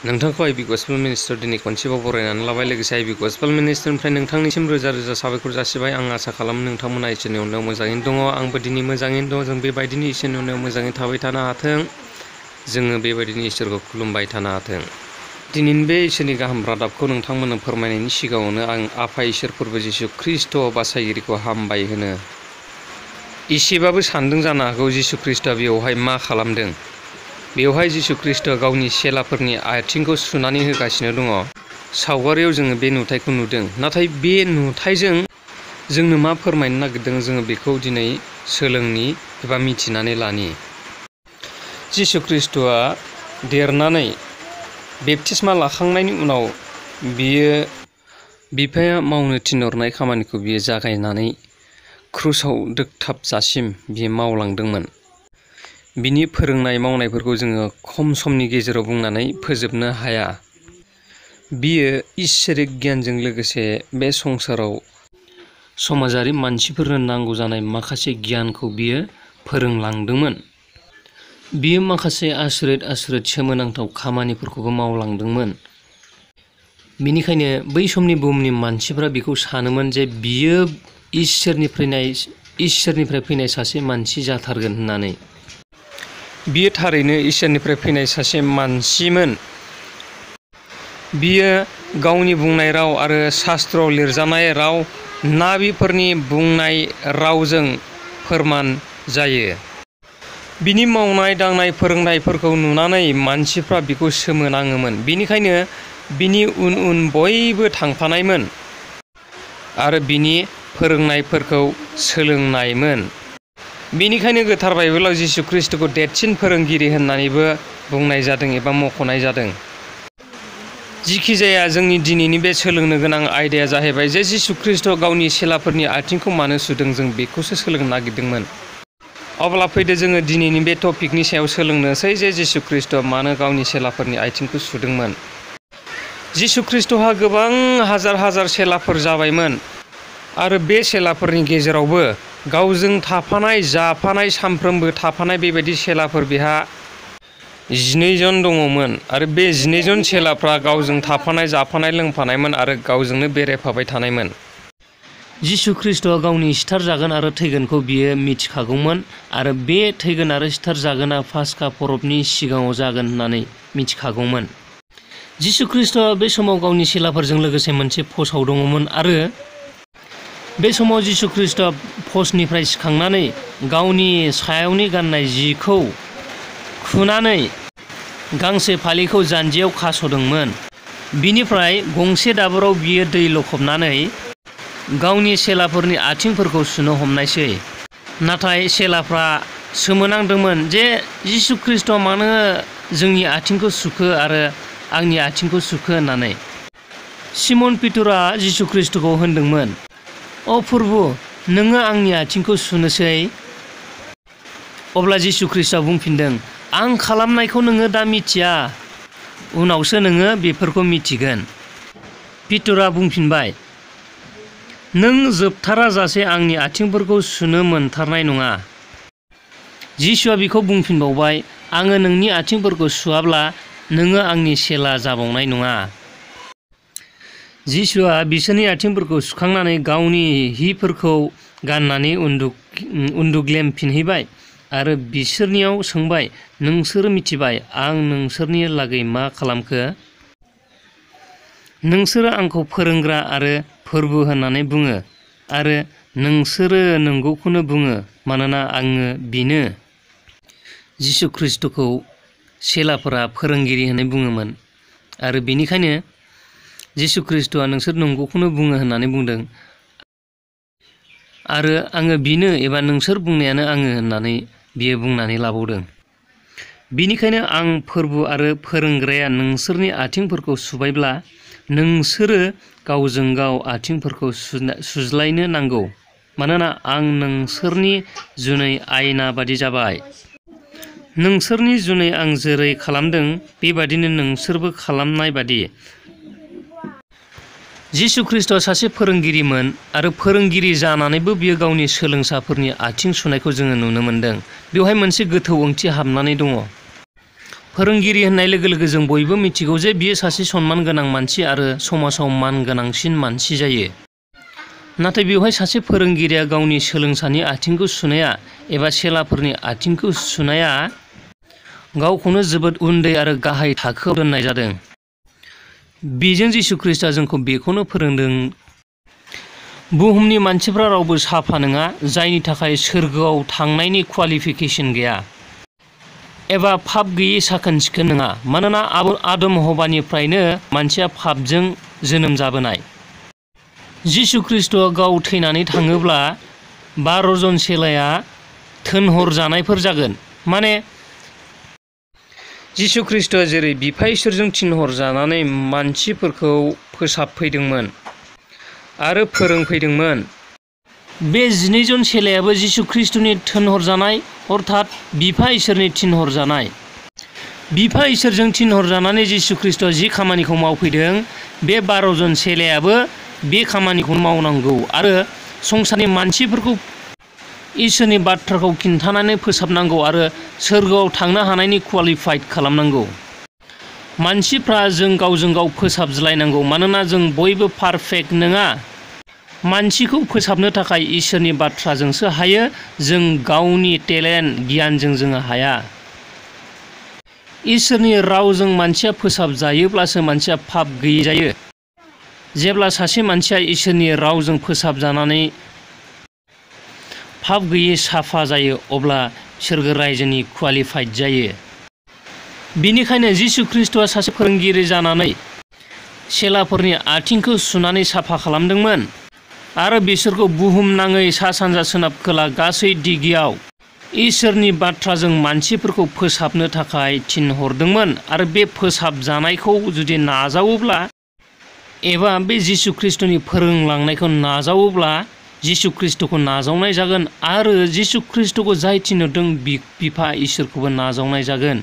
नोंथांखौ आइबि gospel minister दिनै खनसेबाव बरायनानै लाबाय। लोगोसे आइबि गस्पेल मिनिस्टारनिफ्राय नोंथांनिसिम रोजा रोजा साबायखर जासिबाय। आं आसा खालामो नोंथांमोना इसोरनि अननायाव मोजाङैनो दङ। आंबो दिनै मोजाङैनो दं। जों बेबायदिनो इसोरनि अननायाव मोजाङै थाबाय थानो हाथों। जोङो बेबायदिनो इसोरखौ खुलुमबाय थानो हाथों। दिनैनि बे इसोरनि गाहाम रादाबखौ नोंथांमोननो फोरमायनायनि सिगाङावनो आं आफा इसोर फोरबो जिसु ख्रिस्ट' बासायगिरिखौ हामबाय होनो एसेबाबो सानदों जानो हागौ जिसु ख्रिस्ट'आ बेवहाय मा खालामदों। बेवहाय जिसु ख्रिस्ट'आ गावनि सेलाफोरनि आथिंखौ सुनानै होगासिनो दङ। सावगारियाव जोङो बे नुथायखौ नुदों। नाथाय बे नुथायजों जोंनो मा फोरमायनो नागिरदों जोङो बेखौ दिनै सोलोंनि एबा मिथिनानै लानि। जिसु ख्रिस्ट'आ देरनानै बेप्तिस्मा लाखांनायनि उनाव बियो बिफाया मावनो थिनहरनाय खामानिखौ बियो जागायनानै क्रुसाव दोगथाबजासिम बियो मावलांदोंमोन। बिनि फोरोंनाय मावनायफोरखौ जोङो खम समनि गेजेराव बुंनानै फोजोबनो हाया। बियो इसोरिक गियानजों लोगोसे बे संसाराव समाजारि मानसिफोरनो नांगौ जानाय माखासे गियानखौ बियो फोरोंलांदोंमोन। बियो माखासे आसुरित सोमोनांथाव खामानिफोरखौबो मावलांदोंमोन। बेनिखायनो बै समनि बुहुमनि मानसिफ्रा बेखौ सानोमोन जे बियो इसोरनिफ्राय फैनाय सासे मानसि जाथारगोन होननानै। बियो थारैनो इसोरनिफ्राय फैनाय सासे मानसिमोन। बियो गावनि बुंनाय राव आरो शास्त्रआव लिरजानाय राव नाबिफोरनि बुंनाय रावजों फोरमान जायो। बिनि मावनाय दांनाय फोरोंनायफोरखौ नुनानै मानसिफ्रा बिखौ सोमोनाङोमोन। बेनिखायनो बिनि उन उन बयबो थांफानायमोन आरो बिनि फोरोंनायफोरखौ सोलोंनायमोन। बेनिखायनो गोथार बाइबेलाव जिसु ख्रिस्ट'खौ देरसिन फोरोंगिरि होननानैबो बुंनाय जादों एबा मख'नाय जादों। जिखिजाया जोंनि दिनैनि बे सोलोंनो गोनां आयदाया जाहैबाय जे जिसु ख्रिस्ट'आ गावनि सेलाफोरनि आथिंखौ मानो सुदों, जों बेखौसो सोलोंनो नागिरदोंमोन। अब्ला फैदो जोङो दिनैनि बे टपिकनि सायाव सोलोंनोसै जे जिसु ख्रिस्ट'आ मानो गावनि सेलाफोरनि आथिंखौ सुदोंमोन। जिसु ख्रिस्ट'हा गोबां हाजार सेलाफोर जाबायमोन आरो बे सेलाफोरनि गेजेरावबो गावजों थाफानाय जाफानाय सानफ्रोमबो थाफानाय बेबायदि सेलाफोर बेहा 12 जन दङमोन आरो बे 12 जन सेलाफ्रा गावजों थाफानाय जाफानाय लोंफानायमोन आरो गावजोंनो बेरायफाबाय थानायमोन। जिसु ख्रिस्ट'आ गावनि सिथारजागोन आरो थैगोनखौ बियो मिथिखागौमोन आरो बे थैगोन आरो सिथारजागोना पास्का परबनि सिगाङाव जागोन होननानै मिथिखागौमोन। जिसु ख्रिस्ट'आ बे समाव गावनि सेलाफोरजों लोगोसे मोनसे पस्टआव दङमोन आरो बे समाव जिसु ख्रिस्ट'आ पस्टनिफ्राय सिखांनानै गावनि सायावनि गाननाय जिखौ खुनानै गांसे फालिखौ जानजियाव खास'दोंमोन। बिनिफ्राय गंसे दाबोराव बियो दै लखबनानै गावनि सेलाफोरनि आथिंफोरखौ सुनो हमनायसै। नाथाय सेलाफ्रा सोमोनांदोंमोन जे जिसु ख्रिस्ट'आ मानो जोंनि आथिंखौ सुखो आरो आंनि आथिंखौ सुखो होननानै। सिमन पितरा जिसु ख्रिस्ट'खौ होनदोंमोन, "अ प्रभु, नोङो आंनि आथिंखौ सुनोसै?" अब्ला जिसु ख्रिस्ट'आ बुंफिनदों, "आं खालामनायखौ नोङो दा मिथिया, उनावसो नोङो बेफोरखौ मिथिगोन।" पितरा बुंफिनबाय, "नों जोबथाराजासे आंनि आथिंफोरखौ सुनो मोनथारनाय नङा।" जिसुआ बिखौ बुंफिनबावबाय, "आङो नोंनि आथिंफोरखौ सुवाब्ला नोङो आंनि सेला जाबावनाय नङा।" जिसुआ बिसोरनि आथिंफोरखौ सुखांनानै गावनि हिफोरखौ गाननानै उन्दुग्लेमफिनहैबाय आरो बिसोरनियाव सोंबाय, "नोंसोर मिथिबाय आं नोंसोरनि लागै मा खालामखो? नोंसोरो आंखौ फोरोंग्रा आरो फोरबु होननानै बुङो आरो नोंसोरो नंगौखौनो बुङो, मानोना आङो बिनो।" जिसु ख्रिस्ट'खौ सेलाफोरा फोरोंगिरि होननानै बुङोमोन आरो बेनिखायनो जिसु ख्रिस्ट'आ नोंसोर नंगौखौनो बुङो होननानै बुंदों आरो आङो बिनो एबा नोंसोर बुंनायानो आङो होननानै बियो बुंनानै लाबावदों। बेनिखायनो आं फोरबु आरो फोरोंग्राया नोंसोरनि आथिंफोरखौ सुबायब्ला नोंसोरो गावजों गाव आथिंफोरखौ सुज्लायनो नांगौ, मानोना आं नोंसोरनि जुनै आयना बादि जाबाय। नोंसोरनि जुनै आं जेरै खालामदों बेबादिनो नोंसोरबो खालामनाय बादि। जिसु ख्रिस्ट'आ सासे फोरोंगिरिमोन आरो फोरोंगिरि जानानैबो बियो गावनि सोलोंसाफोरनि आथिं सुनायखौ जोङो नुनो मोनदों। बेवहाय मोनसे गोथौ ओंथि हाबनानै दङ। फोरोंगिरि होननाय लोगो लोगो जों बयबो मिथिगौ जे बियो सासे सनमान गोनां मानसि आरो समाजाव मान गोनांसिन मानसि जायो। नाथाय बेवहाय सासे फोरोंगिरिया गावनि सोलोंसानि आथिंखौ सुनाया एबा चेलाफोरनि आथिंखौ सुनाया गावखौनो जोबोद उन्दै आरो गाहाय थाखोआव दोननाय जादों। बेजों जिसु ख्रीष्टआ जोंखौ बेखौनो फोरोंदों, बुहुमनि मानसिफ्रा रावबो साफा नङा जायनि थाखाय सोरगोआव थांनायनि क्वालिफिकेसन गैया एबा पाप गैयै साखोन सिखोन नङा, मानोना आदम हवानिफ्रायनो मानसिया पापजों जोनोम जाबोनाय। जिसु ख्रीष्टआ गाव थैनानै थाङोब्ला 12 जन चेलाया थोनहरजानायफोर जागोन। माने जिसु ख्रीष्टआ जेरै बिफा इसोरजों थिनहरजानानै मानसिफोरखौ फोसाबफैदोंमोन आरो फोरोंफैदोंमोन, बे 12 जन चेलायाबो जिसु ख्रीष्टनि थिनहरजानाय अर्थात बिफा इसोरनि थिनहरजानाय। बिफा इसोरजों थिनहरजानानै जिसु ख्रीष्टआ जि खामानिखौ मावफैदों, बे 12 जन चेलायाबो बे खामानिखौ मावनांगौ आरो संसारनि मानसिफोरखौ इसोरनि बाथ्राखौ खिन्थानानै फोसाबनांगौ आरो सोरगोआव थांनो हानायनि क्वालिफाइड खालामनांगौ। मानसिफ्रा जों गावजों गाव फोसाबज्लायनांगौ, मानोना जों बयबो पारफेक्ट नङा। मानसिखौ फोसाबनो थाखाय इसोरनि बाथ्राजोंसो हायो, जों गावनि टेलेन्ट गियानजों जोङो हाया। इसोरनि रावजों मानसिया फोसाबजायोब्लासो मानसिया पाप गैयै जायो। जेब्ला सासे मानसिया इसोरनि रावजों फोसाबजानानै पाप गैयै साफा जायो, अब्ला सोरगो रायजोनि क्वालिफाइड जायो। बेनिखायनो जिसु ख्रीष्टआ सासे फोरोंगिरि जानानै चेलाफोरनि आथिंखौ सुनानै साफा खालामदोंमोन आरो बिसोरखौ बुहुमनाङै सा सानजा सोनाब खोला गासै दिगियाव इसोरनि बाथ्राजों मानसिफोरखौ फोसाबनो थाखाय थिनहरदोंमोन। आरो बे फोसाबजानायखौ जुदि नाजावोब्ला एबा बे जिसु ख्रीष्टनि फोरोंलांनायखौ नाजावोब्ला जिसु ख्रीष्टखौ नाजावनाय जागोन आरो जिसु ख्रीष्टखौ जाय थिनहरदों बिफा इसोरखौबो नाजावनाय जागोन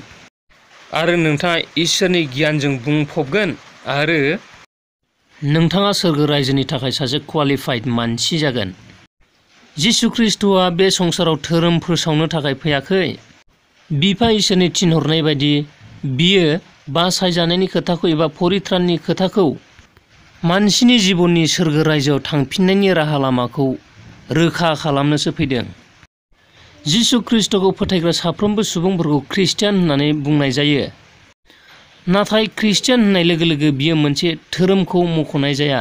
आरो नोंथाङा इसोरनि गियानजों बुंफबगोन आरो नोंथाङा सोरगो रायजोनि थाखाय सासे क्वालिफाइड मानसि जागोन। जिसु ख्रीष्टआ बे संसाराव धोरोम फोसावनो थाखाय फैयाखै। बिफा इसोरनि थिनहरनाय बायदि बियो बासायजानायनि खोथाखौ एबा परित्राननि खोथाखौ मानसिनि जिबननि सोरगो रायजोआव थांफिननायनि राहा लामाखौ रोखा खालामनोसो फैदों। जिसु ख्रीष्टखौ फोथायग्रा साफ्रोमबो सुबुंफोरखौ ख्रिस्टियान होननानै बुंनाय जायो। नाथाय ख्रिस्टियान होननाय लोगो लोगो बियो मोनसे धोरोमखौ मख'नाय जाया।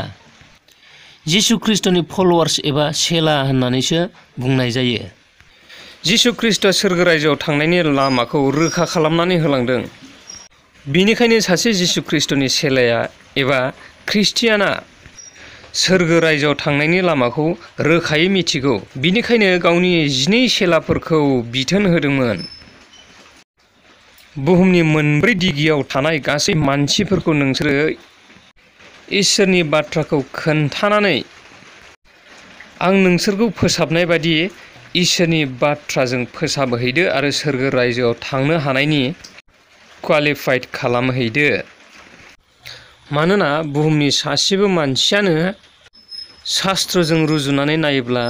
जिसु ख्रीष्टनि फलोवार्स एबा चेला होननानैसो बुंनाय जायो। जिसु ख्रीष्टआ सोरगो रायजोआव थांनायनि लामाखौ रोखा खालामनानै होलांदों। बेनिखायनो सासे जिसु ख्रीष्टनि चेलाया एबा ख्रिस्टियाना सोरगो रायजोआव थांनायनि लामाखौ रोखायै मिथिगौ। बिनिखायनो गावनि 12 चेलाफोरखौ बिथोन होदोंमोन। बुहुमनि मोनब्रै दिगियाव थानाय गासै मानसिफोरखौ नोंसोरो इसोरनि बाथ्राखौ खोन्थानानै आं नोंसोरखौ फोसाबनाय बायदि इसोरनि बाथ्राजों फोसाबहैदो आरो सोरगो रायजोआव थांनो हानायनि क्वालिफाइड खालामहैदो। मानोना बुहुमनि सासेबो मानसियानो शास्त्रजों रुजुनानै नायोब्ला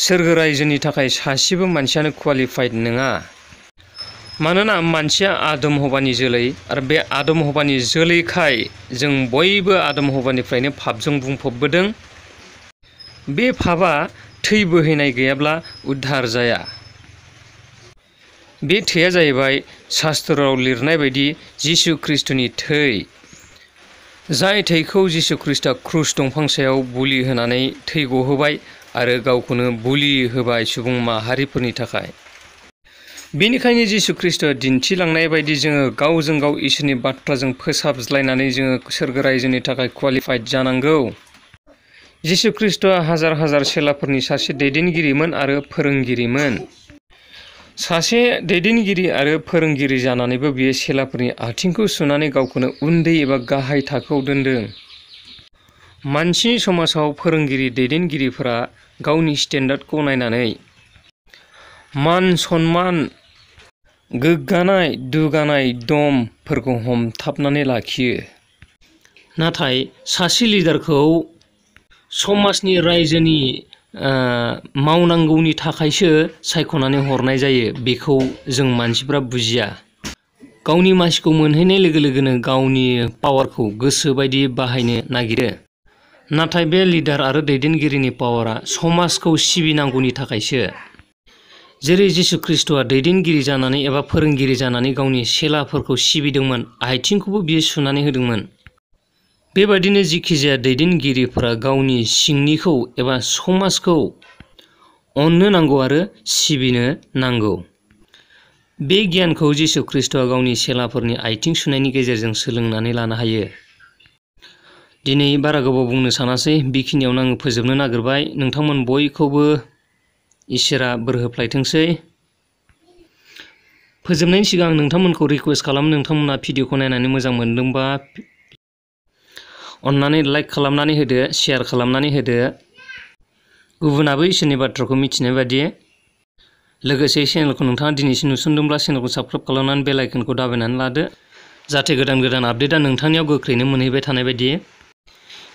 सोरगो रायजोनि थाखाय सासेबो मानसियानो क्वालिफाइड नङा। मानोना मानसिया आदम हवानि जोलै आरो बे आदम हवानि जोलैखाय जों बयबो आदम हवानिफ्रायनो पापजों बुंफबबोदों। बे पापआ थै बोहैनाय गैयाब्ला उद्धार जाया। बे थैया जाहैबाय शास्त्रआव लिरनाय बायदि जिसु ख्रीष्टनि थै, जाय थैखौ जिसु ख्रीष्टआ क्रुस दंफां सायाव बुलि होनानै थै गहोबाय आरो गावखौनो बुलि होबाय सुबुं माहारिफोरनि थाखाय। बेनिखायनो जिसु ख्रीष्टआ दिन्थिलांनाय बायदि जोङो गावजों गाव इसोरनि बाथ्राजों फोसाबज्लायनानै जोङो सोरगो रायजोनि थाखाय क्वालिफाइड जानांगौ। जिसु ख्रीष्टआ हाजार हाजार चेलाफोरनि सासे दैदेनगिरिमोन आरो फोरोंगिरिमोन। सासे दैदेनगिरि आरो फोरोंगिरि जानानैबो बियो चेलाफोरनि आथिंखौ सुनानै गावखौनो उन्दै एबा गाहाय थाखोआव दोनदों। मानसिनि समाजाव फोरोंगिरि दैदेनगिरिफोरा गावनि स्टेन्डार्डखौ नायनानै मान सन्मान, गोग्गानाय, दुगानाय दमफोरखौ हमथाबनानै लाखियो। नाथाय सासे लिडारखौ समाजनि रायजोनि मावनांगौनि थाखायसो सायख'नानै हरनाय जायो। बेखौ जों मानसिफ्रा बुजिया। गावनि मासिखौ मोनहैनाय लोगो लोगोनो गावनि पावारखौ गोसो बायदि बाहायनो नागिरो। नाथाय बे लिडार आरो दैदेनगिरिनि पावारा समाजखौ सिबिनांगौनि थाखायसो। जेरै जिसु ख्रिस्ट'आ दैदेनगिरि जानानै एबा फोरोंगिरि जानानै गावनि चेलाफोरखौ सिबिदोंमोन, आथिंखौबो बियो सुनानै होदोंमोन। बेबादिनो जिखिजाया दैदेनगिरिफोरा गावनि सिंनिखौ एबा समाजखौ अननो नांगौ आरो सिबिनो नांगौ। बे गियानखौ जिसु ख्रिस्ट'आ गावनि चेलाफोरनि आथिं सुनायनि गेजेरजों सोलोंनानै लानो हायो। दिनै बारा गोबाव बुंनो सानासै, बेखिनियावनो आङो फोजोबनो नागिरबाय। नोंथांमोन बयखौबो इसोरा बोर होफ्लायथोंसै। फोजोबनायनि सिगां नोंथांमोनखौ रिकुवेस्ट खालामो, नोंथांमोना भिडिअखौ नायनानै मोजां मोनदोंबा अन्नानै लाइक खालामनानै होदो, शेयार खालामनानै होदो, गुबुनाबो इसोरनि बाथ्राखौ मिथिनाय बायदि। लोगोसे चेनेलखौ नोंथाङा दिनैसिम नुसनदोंब्ला चेनेलखौ साबस्क्राइब खालामनानै बेल आइकनखौ दाबायनानै लादो, जाहाथे गोदान गोदान आपडेटआ नोंथांनियाव गोख्रैनो मोनहैबाय थानाय बायदि।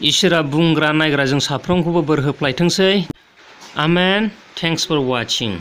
इसोरा बुंग्रा नायग्रा जों साफ्रोमखौबो बोर होफ्लायथोंसै। आमेन। Thanks four वाचिं।